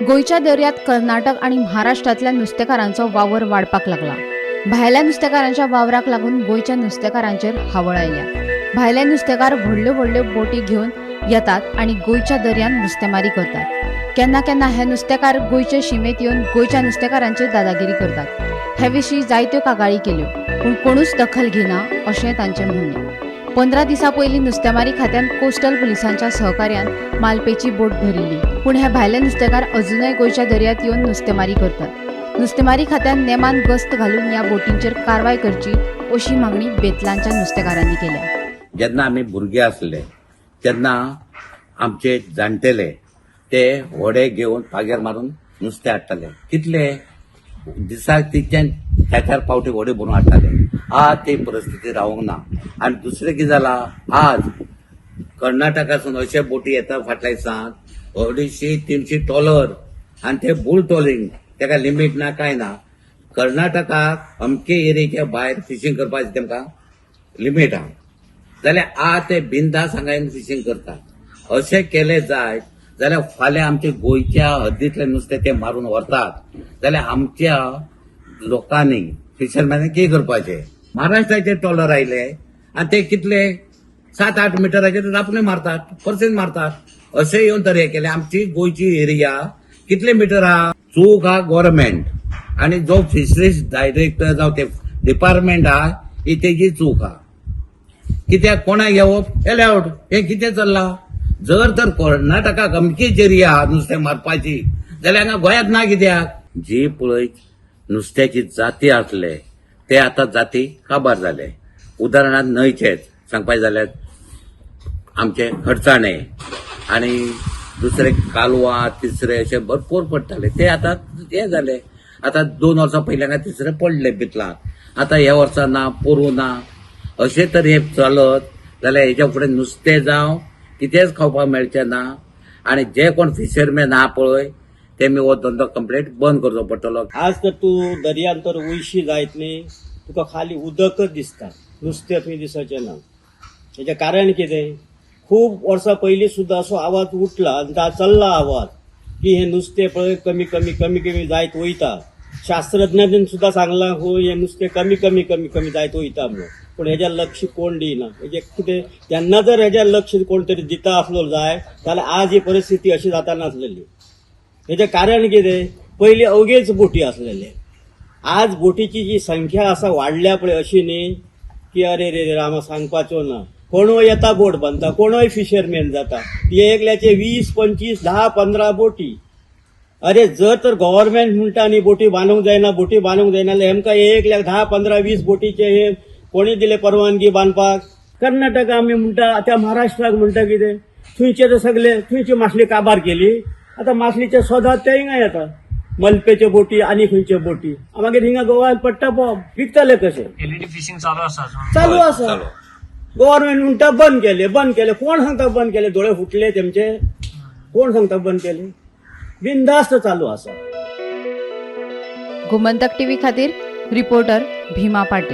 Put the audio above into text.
गोंयच्या दर्यांत कर्नाटक आनी महाराष्ट्रांतल्या नुस्तेकारांचो वावर वाडपाक लागला. भायल्या नुस्तेकारांच्या वावराक लागून गोंयच्या नुस्तेकारांचेर हावळ आयल्या. भायले नुस्तेकार व्हडल्यो व्हडल्यो बोटी घेवन येतात आनी गोंयच्या दर्यांत नुस्तेमारी करतात. केन्ना केन्ना हे नुस्तेकार गोंयचे शिमेंत येवन गोंयच्या नुस्तेकारांचेर दादागिरी करतात. हे विशीं जायत्यो कागाळी केल्यो, पूण कोणूच दखल घेना अशें तांचें म्हणणें. 15 दिसां पयलीं नुस्तेमारी खात्यान कोस्टल पुलिसांच्या सहकार्यान मालपेची बोट धरिल्ली, पूण हे भायले नुस्तेकार अजुनय गोंयच्या दर्यांत येवन नुस्तेमारी करतात. नुस्तेमारी खात्यान नेमान गस्त घालून ह्या बोटींचेर कारवाय करची अशी मागणी बेतलांच्या नुस्तेकारांनी केल्या. जेन्ना आमी भुरगे आसले तेन्ना आमचे जाणटेले ते व्हडे घेवन पाग्यार मारून नुस्तें हाडटाले. कितले दिसाक तिच्यान चार चार पावटी व्हडे भरून हाडटाले. आज ती परिस्थिती रावंक ना. आनी दुसरें कितें जालां, आज कर्नाटकासून अशे बोटी येता फाटल्या दिसान 250-300 ट्रॉलर आनी ते बुल ट्रॉलिंग, तेका लिमीट ना कांय ना. कर्नाटकाक अमके एरियेच्या भायर फिशींग करपाची तेमकां लिमीट आहा, जाल्यार आज ते बिंदास हांगा येवन फिशींग करतात. अशें केलें जायत जाल्यार फाल्यां आमच्या गोंयच्या हद्दींतलें नुस्तें ते मारून व्हरतात, जाल्यार आमच्या लोकांनी फिशरमॅनांनी कितें करपाचें? महाराष्ट्राचे ट्रॉलर आयले आनी ते कितले 7-8 मिटराचे आपणे मारतात, पर्सेंट मारतात. अशें येवन तर हे केलें. आमची गोंयची एरिया कितले मिटर आहा? चूक आहा गव्हर्मेंट आनी जो फिशरीज डायरेक्टर जावं ते डिपार्टमेंट आहा, ही तेजी चूक आहा. कित्याक कोणाक घेवप एलावड हें कितें चल्लां? जर तर कर्नाटकाक अमकीच एरिया आहा नुस्तें मारपाची जाल्यार हांगा गोंयांत ना कित्याक? जी पळय नुस्त्याची जाती आसले ते आतां जाती काबार जाले. उदाहरणांत न्हंयचेच सांगपाचें जाल्यार आमचे खडचाणे आनी दुसरे कालवां, तिसरे अशे भरपूर पडटाले, ते आतां हे जाले. आतां 2 वर्सां पयलीं हांगा तिसरे पडले बितलां, आतां ह्या वर्सा ना, पोरूं ना. अशें तर हें चलत जाल्यार हेच्या फुडें नुस्तें जावं कितेंच खावपाक मेळचें ना. आनी जे कोण फिशरमॅन आहा पळय तेमी हो धंदो कंप्लीट बंद करचो पडटलो. आज तर तूं दर्यान तर वयशी जायत न्ही, तुका खाली उदकच दिसता, नुस्तें थंय दिसचें ना. हेजें कारण कितें? खूब वर्सां पयलीं सुद्दां असो आवाज उठला आनी चल्ला आवाज की हें नुस्तें पळय कमी कमी कमी कमी जायत वयता. शास्त्रज्ञांनी सुद्दां सांगलां हो हें नुस्तें कमी कमी कमी कमी जायत वयता म्हणून, पूण हेजें लक्ष कोण दिना. हेजें कितें तेन्ना जर हेजें लक्ष कोण तरी दिता आसलो जाय जाल्यार आज ही परिस्थिती अशी जाता नासलेली. हेजें कारण कितें? पयलीं अवघेच बोटी आसलेले, आज बोटीची जी संख्या आसा वाडल्या पळय अशी न्ही की अरे रे रे रामा, सांगपाचो ना. कोणूय येता बोट बांदता, कोणूय फिशरमॅन जाता, ती एकल्याचे 20 25 10 15 बोटी. अरे जर तर गव्हर्मेंट म्हणटा न्ही बोटी बांदूंक जायना, बोटी बांदूंक जायना, जाल्यार हेमकां एकल्याक 10 15 20 बोटीचे हे कोणी दिले परवानगी बांदपाक? कर्नाटका आमी म्हणटा, त्या महाराष्ट्राक म्हणटा कितें, थंयचे तर सगळे थंयची मासली काबार केली. आतां मासलीचे सोदात ते हिंगा येता, मलपेच्यो बोटी आनी खंयच्यो बोटी, मागीर हिंगा गोव्यान पडटा बॉम्ब. विकतले कशे? एलईडी फिशिंग चालू आसा अजून? चालू आसा. चालू. गव्हर्मेंट म्हणटा बंद केले, बंद केले. कोण सांगता बंद केले? दोळे फुटले तेमचे? कोण सांगता बंद केले? बिंदास्त चालू आसा. गोमंतक टीव्ही खातीर रिपोर्टर भीमा पाटील.